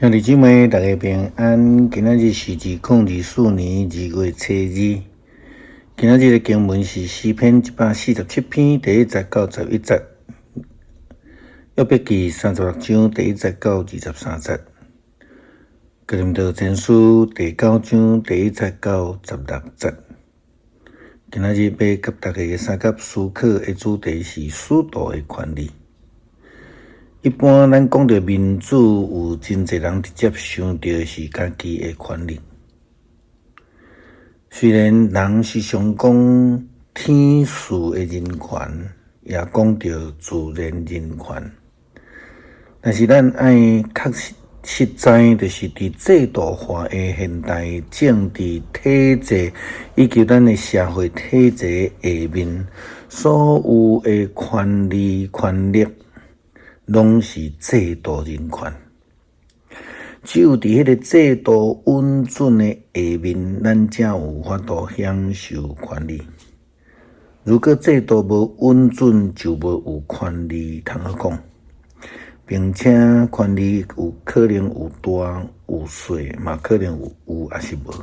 兄弟姊妹，大家平安。今仔日是2024年2月初2。今仔日的經文是詩篇147篇第一節到11節，約伯記36章第一節到23節，哥林多前書第九章第一節到16節。今仔日欲佮大家相佮思考的主題是使徒的權利。一般咱講著民主，有真濟人直接想著是家己的權利。雖然人時常講天賜的人權，也講著自然人權，但是咱愛確實知，就是佇制度化的現代政治體制以及咱的社會體制下面，所有的權利權力，攏是制度人權。只有佇彼个制度允准的下面，咱才有法度享受權利。如果制度無允准，就無有權利通好講，並且權利有可能有大有細，嘛可能有有抑是無。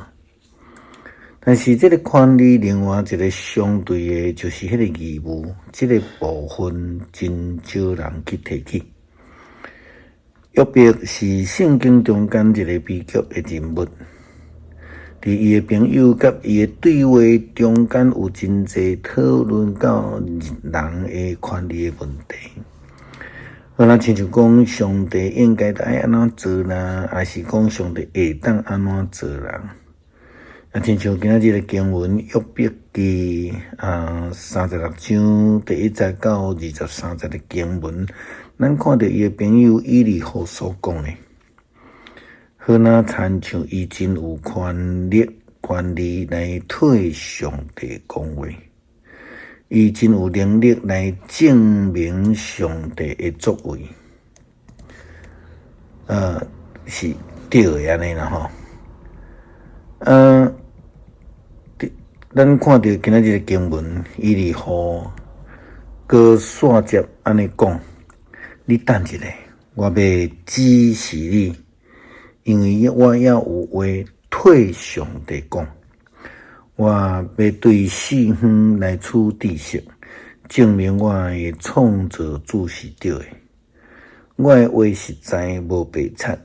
但是這个權利另外一个相對的，就是彼個義務，這个部分真少人去提起。約伯是聖經中間一个悲劇的人物，佇伊的朋友佮伊的對話中間有真濟討論到人的權利的問題。好若親像講上帝應該愛按怎做啦，抑是講上帝會當按怎做啦？啊，親像今仔日的經文約伯記啊36章第一節到23節的經文，咱看著伊的朋友以利戶所講的，好若親像伊真有權力、權利來替上帝講話，伊真有能力來證明上帝的作為，是對的按呢啦吼。咱看著今仔日的經文，以利戶閣煞接按呢講：你等一下，我欲指示你，因為我猶有話替上帝講，我欲對四方來取知識，證明我的創造主是對的。我的話實在無白賊。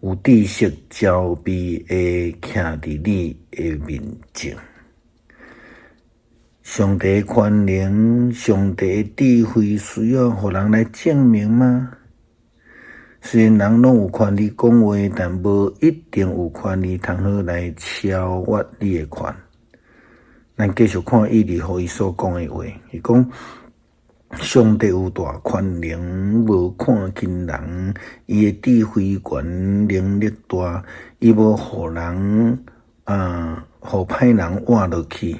有知識焦慮會徛佇你的面前。上帝的權能、上帝的智慧，需要予人來證明嗎？雖然人攏有權利講話，但無一定有權利通好來超越你的權。咱繼續看以利戶伊所講的話，伊講：上帝有大權能，無看輕人；伊的智慧懸能力大，伊無予人啊，予歹人活落去。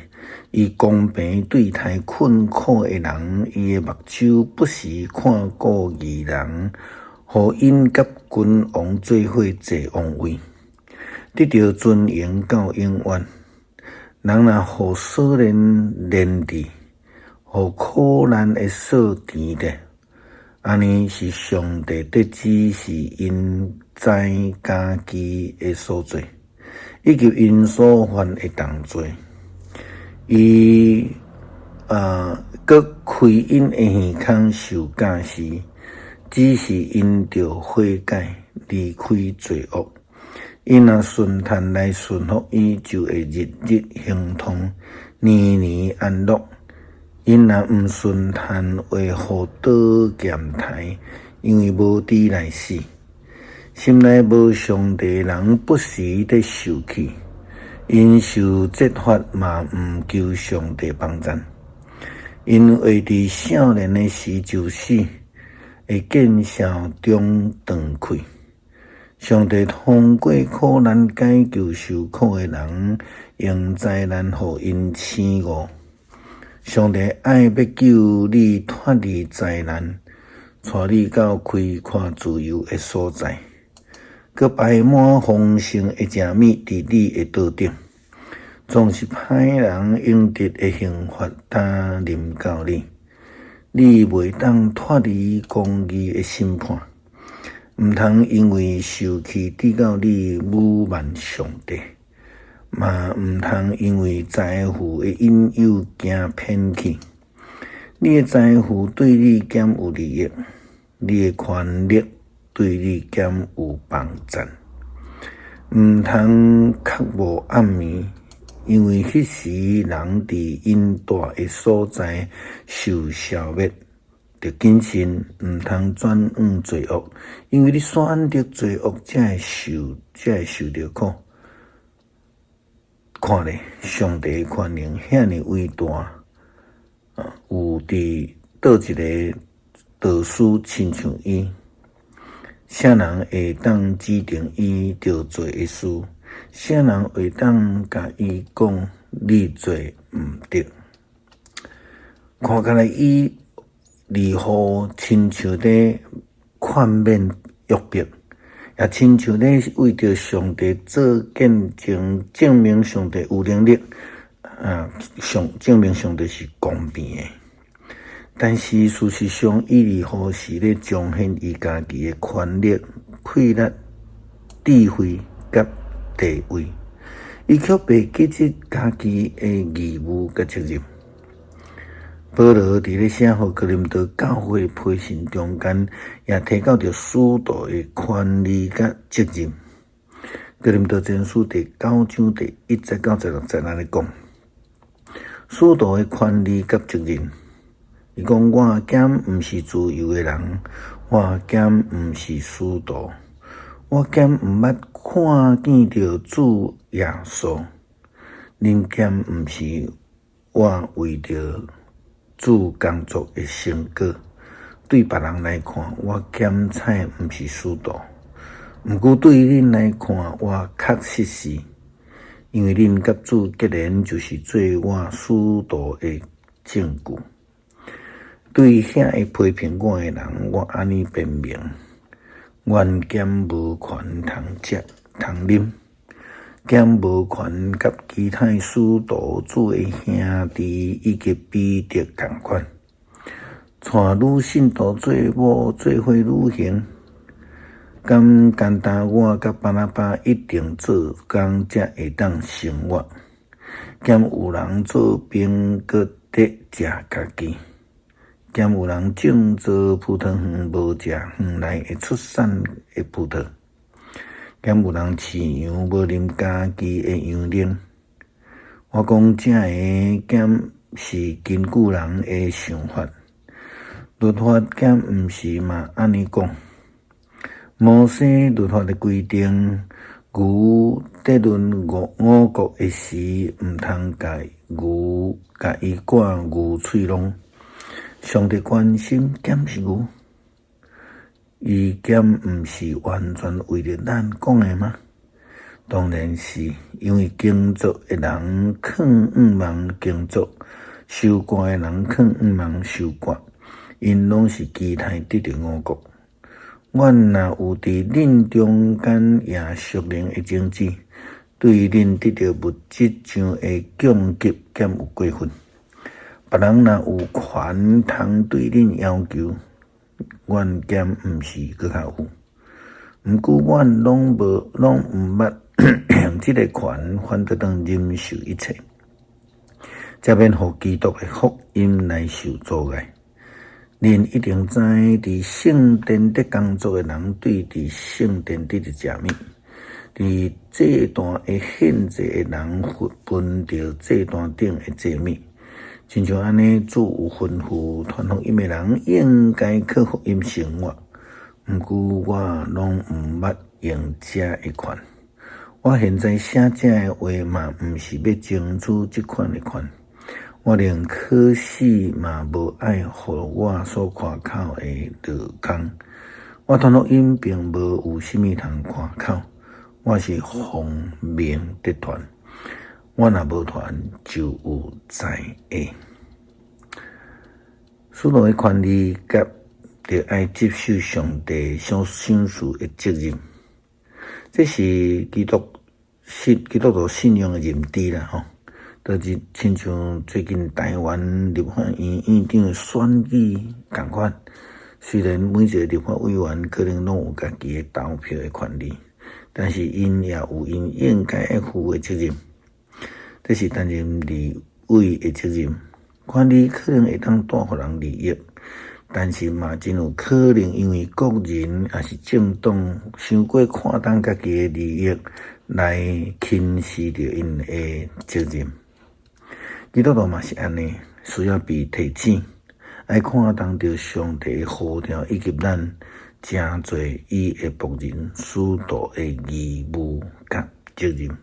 伊公平對待困苦的人，伊的目睭不時看顧義人，予𪜶佮君王做伙坐王位，得著尊榮到永遠。人若予鎖鏈連佇，予苦難的索纏著，按呢是上帝得知是𪜶知家己的所做，以及𪜶所犯的重罪。伊啊，閣開𪜶的耳孔受教示，只是因著悔改離開罪惡。𪜶若順趁來順服伊，就會日日亨通，年年安樂。𪜶若毋順趁，會予刀劍刣，因為無知來死。心內無上帝的人，不時咧受氣，𪜶受責罰嘛毋求上帝幫贊。𪜶會佇少年的時就死，會見笑中斷氣。上帝通過苦難解救受苦的人，用災難予𪜶醒悟。上帝愛欲救你脫離災難，帶你到開闊自由的所在，閣擺滿豐盛的食物佇你的桌頂。總是歹人應得的刑罰，擔臨到你，你袂當脫離公義的審判。毋毋通因為受氣致到你侮慢上帝，嘛毋通因為財富的引誘行偏去。你的財富對你敢有利益？你的權力對你敢有幫贊？毋通渴慕暗暝，因為彼時人佇𪜶蹛的所在受消滅。著謹慎，毋通轉往罪惡，因為你選擇罪惡，才會受著苦。看咧，上帝的權能遐爾偉大，啊，有佇佗一个導師親像伊，啥人會當指定伊著做的事？啥人會當共伊講你做毋著？看起來伊如何親像咧勸勉約伯，也親像咧為著上帝做見證，證明上帝有能力，啊，證明上帝是公平的。但是事實上，伊如何是咧彰顯伊家己的權力、氣力、智慧佮地位，伊卻袂記得家己的義務佮責任。保羅佇咧寫予哥林多教會批信中間，也提到著使徒的權利佮責任。哥林多前書第九章第一節到十六節按呢講，使徒的權利佮責任。伊講我敢毋是自由的人，我敢毋是使徒，我敢毋捌看見著主耶穌，恁敢毋是我為著主工作的成果？對別人來看，我敢采毋是使徒，毋過對恁來看，我確實是，因為恁佮主結連，就是做我使徒的證據。對遐個批評我的人，我按呢辯明：阮敢無權通食通啉，敢無權佮其他使徒主的兄弟以及彼得仝款，帶女信徒做某做伙旅行？敢干焦我佮巴拿巴一定做工才會當生活？敢有人做兵閣得食家己？敢有人種做葡萄園無食園內的出產的葡萄？敢有人飼羊無啉家己的羊奶？我講這个敢是根據人的想法？律法敢毋是嘛按呢講？摩西律法的規定，牛得崙五穀的時，毋通共牛共伊割牛喙籠。上帝關心敢是牛？伊敢毋是完全為著咱講的嗎？當然是，因為耕作的人囥向望耕作，收割的人囥向望收割，𪜶攏是期待得著五穀。阮若有佇恁中間掖屬靈的種子，對恁得著物質上的供給，敢有過分？別人若有權通對恁要求，阮敢毋是閣較有？毋過阮攏無，攏毋捌用這个權，反倒當忍受一切，才免予基督的福音來受阻礙。恁一定知，佇聖殿佇工作的人，對佇聖殿得著食物；佇祭壇的獻祭的人，分著祭壇頂的祭物。親像按呢，主有吩咐傳福音的人，應該靠福音生活。毋過我攏毋捌用這个權。我現在寫這个話嘛，毋是欲爭取這款的權。我寧可死嘛，無愛予我所誇口的落空。我傳福音並無有啥物通誇口，我是奉命得傳。我若無傳，就有災禍。使徒的權利佮著愛接受上帝所賞賜的責任，這是基督徒信仰的認知啦，吼。就是親像最近台灣立法院院長的選舉仝款，雖然每一个立法委員可能攏有家己的投票的權利，但是𪜶也有𪜶應該愛負的責任。這是擔任立委的責任。權利可能會當帶予人利益，但是嘛真有可能因為個人抑是政黨傷過看重家己的利益，來輕視著𪜶的責任。基督徒嘛是按呢，需要被提醒，愛看重著上帝的呼召以及咱成做伊的僕人、使徒的義務佮責任，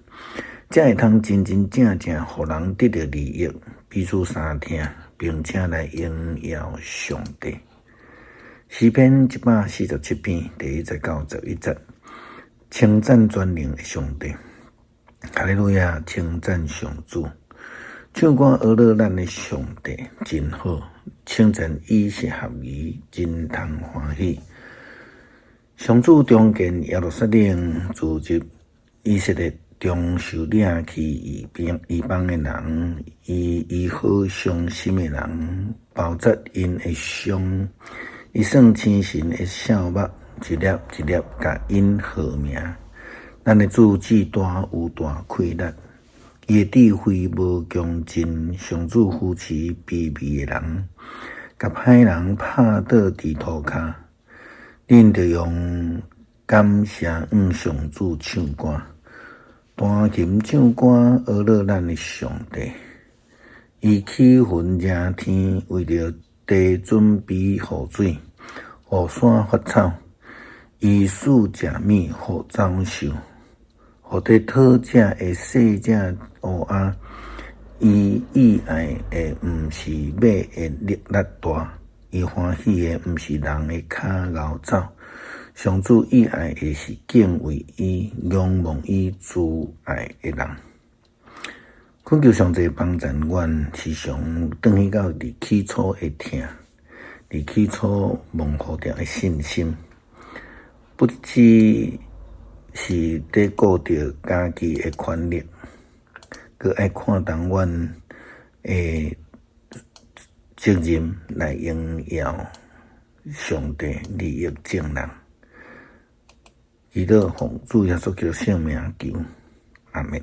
才會通真真正正予人得著利益，彼此相疼，並且來榮耀上帝。詩篇147篇第1節到11節，稱讚全能的上帝，哈利路亞！稱讚上主，唱歌呵咾咱的上帝真好，稱讚伊是合宜，真通歡喜。上主重建耶路撒冷，自入以色列中受領去異邦異邦的人，伊醫好傷心的人，包紮𪜶的傷，伊算星辰的數目，一粒一粒共𪜶號名。咱的主至大有大氣力，伊的智慧無窮盡，上主扶持卑微的人，共歹人拍倒佇塗跤。恁著用感謝向上主唱歌，彈琴唱歌，呵咾咱的上帝。伊起雲遮天，為著地準備雨水，予山發草。伊賜食物予走獸，予佇討食的細隻烏鴉。伊喜愛的毋是馬的力力大，伊歡喜的毋是人的跤𠢕走。上主喜愛的是敬畏伊、仰望伊慈愛的人。懇求上帝幫贊阮，時常轉去到佇起初的疼，佇起初蒙呼召的信心，不只是佇顧著家己的權力，閣愛看重阮的責任來榮耀上帝，利益眾人。祈禱奉主耶穌基督聖名求，阿們。